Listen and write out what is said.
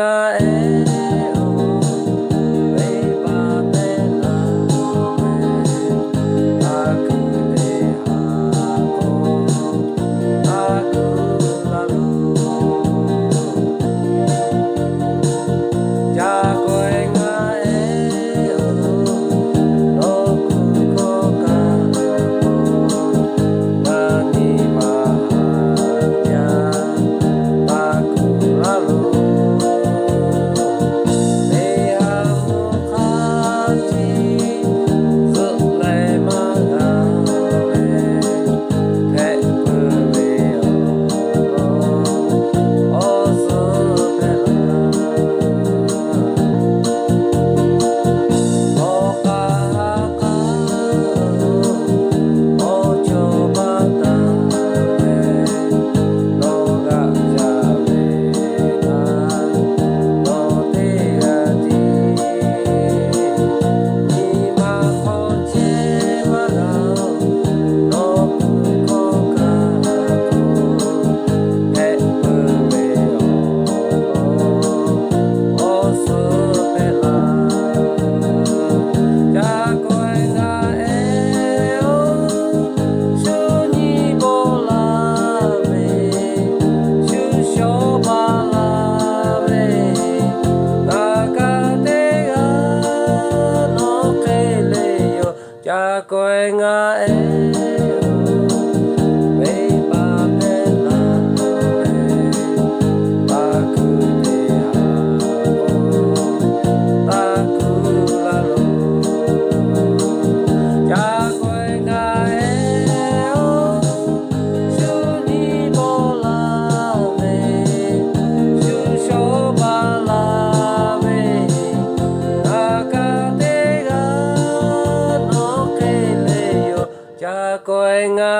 ngaˬ ehˉ-oˬ, venˇbaˆ pehˇ laˇ ve, a kuiˬ teˇ haˍ k'o, a kuiˬ laˇ lo. Ca kawehˇ ngaˬ ehˉ-oˬ, nawˬ kuˬ hkawˇ kaꞈ k'o, ngaˬ nyi ma haˍ jaˇ, a kuiˬ laˇ lo. Teˇ ha mvuhˇ hk'aˇ tiˉ zuhꞈ leh maˇ g'a leh, hpehꞈ peuˬ ve awˬ lawn, awˬ suhˍ hpehꞈ laˇ. Awˬ k'aˍ ha k'aˍ-oˬ, awˬ cawˬ baˆ taˍ leh, nawˬ g'aꞈ jaˇ ve kaꞈ, nawˬ teˇ g'aˇ tiˉ nyi ma hk'aw chehˇ maˇ g'a-oˬ, nawˬ kuˬ hkawˇ kaꞈ k'o, hpehꞈ peuˬ ve awˬ lawn, awˬ suhˍ hpehꞈ laˇ. Ca kawehˇ ngaˬ ehˉ-oˬ, shu nyi bawˆ laˇ ve, shu shawˍ baˬ laˇ ve, ngaˬ kaꞈ teˇ g'aˇ nawˬ hk'e le yoˬ. Ca kawehˇ ngaˬ ehˉ-oˬ, venˇbaˆ pehˇ laˇ ve, a kuiˬ teˇ haˍ k'o, a kuiˬ laˇ lo. Ca kawehˇ ngaˬ ehˉ-oˬ, shu nyi bawˆ laˇ ve, shu shawˍ baˬ laˇ ve, ngaˬ kaꞈ teˇ g'aˇ nawˬ hk'e le yoˬ. Ca kawehˇ ngaˬ